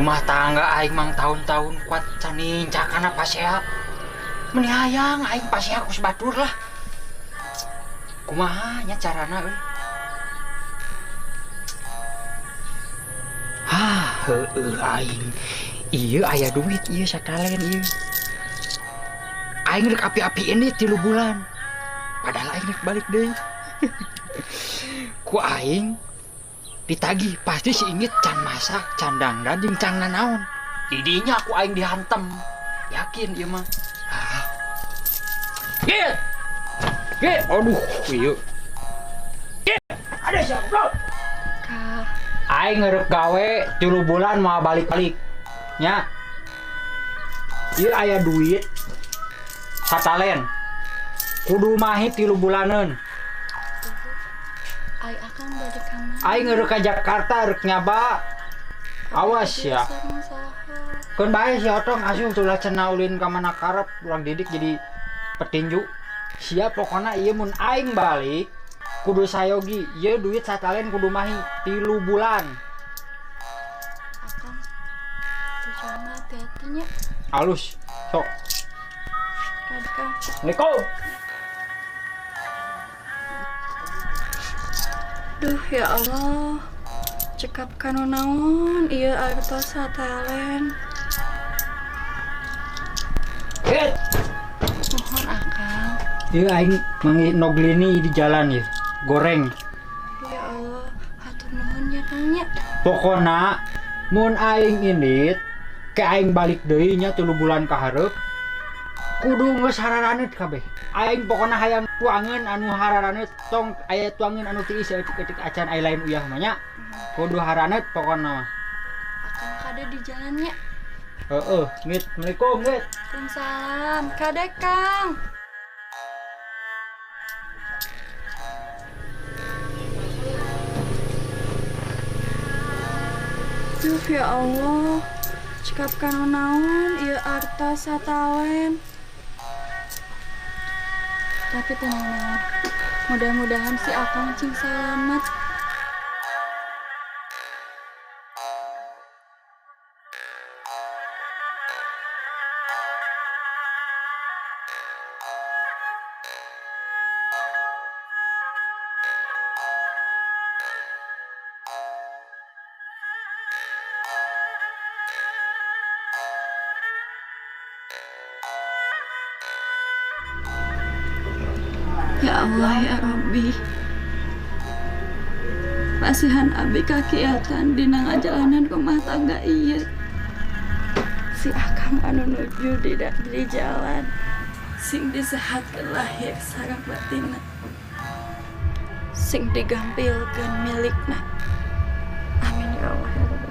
Rumah tangga aing mang tahun-tahun kuat can nincakana pasea. Meni hayang aing pasea ku si batur lah. Kumaha nya carana euy. Hah, heueuh aing. Ieu aya duit ieu satalen ieu. Aing rek api-api ini 3 bulan. Padahal aing rek balik deui. Ku aing ditagih pasti si Inggit can masak, can dangdan jeung can nanaon. Didinya ku aing dihantem. Yakin ieu mah. Ah. Git. Git, aduh, ieu. Git, ada siapa, bro? Kak. Aing ngerek gawe 3 bulan mau balik-balik. Nya. Ieu aya duit satalen. Kudu mahi 3 bulaneun. Ai akang bade ka mana? Aing ngerek ka Jakarta rek nyaba. Awas ya. Keun bae si Otong asuh tulah cenah ulin ka mana karep urang didik jadi petinju. Siap pokona ieu mun aing balik kudu sayogi ieu duit satalen kudu mahi 3 bulan. Akang tujuanna hati-hati nya. Alus sok. Kang. Assalamualaikum. Duh ya Allah. Cekap kanu naon ieu artos satalen. Hit. Mohon akang. Ieu aing mangi noglini di jalan ieu. Goreng. Duh ya Allah, hatur nuhun nya Kang nya. Pokona mun aing indit ke aing balik deui nya 3 bulan ka hareup kudu geus hararaneut kabeh. Aing pokona hayang tuangeun anu hararaneut tong aya tuangeun anu tiis saeutik-eutik acan aya lain uyah mah nya. Kudu haraneut pokona mah. Akang kade di jalan nya. Heeh, ngit. Assalamualaikum, ngit. Waalaikumsalam. Kade Kang. Duh ya Allah, cekap kanu naon ieu artos satalen. Tapi tenang naon, mudah-mudahan si Akang cing salamet. Ya Allah ya Rabbi, pasihan abi kakiatan dina ngajalanan rumah tangga ieu. Si Akang anu nuju di jalan, sing disehatkeun lahir sareng batinna, sing digampilkeun milikna. Amin ya Allah ya Rabbi.